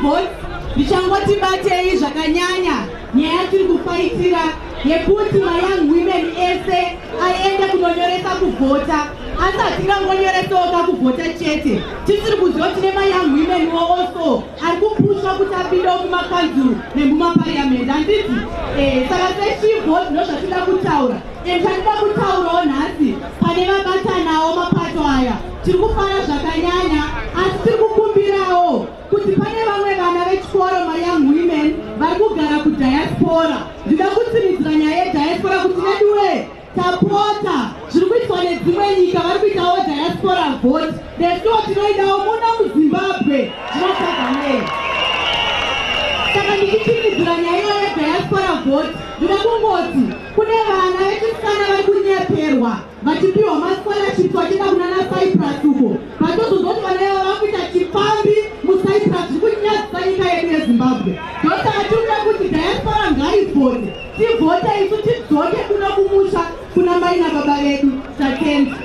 SheVotes, ndichangoti batei zvakanyanya nyaya yatiri kufaitira yekuti mayoung women ese aende kunonyoresa kuvhota. Asi hatingangonyoresawo kakuvhota chete, tisiri kuziva kuti tine mayoung women wo also ari kupushwa kuti apindewo mumakanzuru nemumapariamendi, handiti? Saka seSheVotes ndozvatinoda kutaura. And chandida kutaurawo nhasi, pane vabatanawo mapato aya, tiri kufara zvakanyanya, asi tiri kukumbirawo kuti pane vamwe vana vechikoro, mayoung women vari kugara kudiaspora. Ndida kutsimidzira nyaya yediaspora kuti veduwe, tapota, zviri kuitwa nedzimwe nyika, vari kuitawo diaspora vote, nesuwo tinoidawo muno muZimbabwe. Zvinotsvaga nei? Saka ndichitsimidzira nyaya iyoyo yediaspora vote, ndida kungoti kune vana vechisikana vari kunyeperwa vachipiwa mascholarships vachienda kunana Cyprus uko, vatozozwa kuti vana ivava vakuita chipfambi muCyprus, zviri kunyadzisa nyika yedu yeZimbabwe. Ndosaka tiri kuda kuti diaspora ngaivhote, tivhote isu, tidzoke kuno kumusha kuna mai nababa vedu. Tatenda.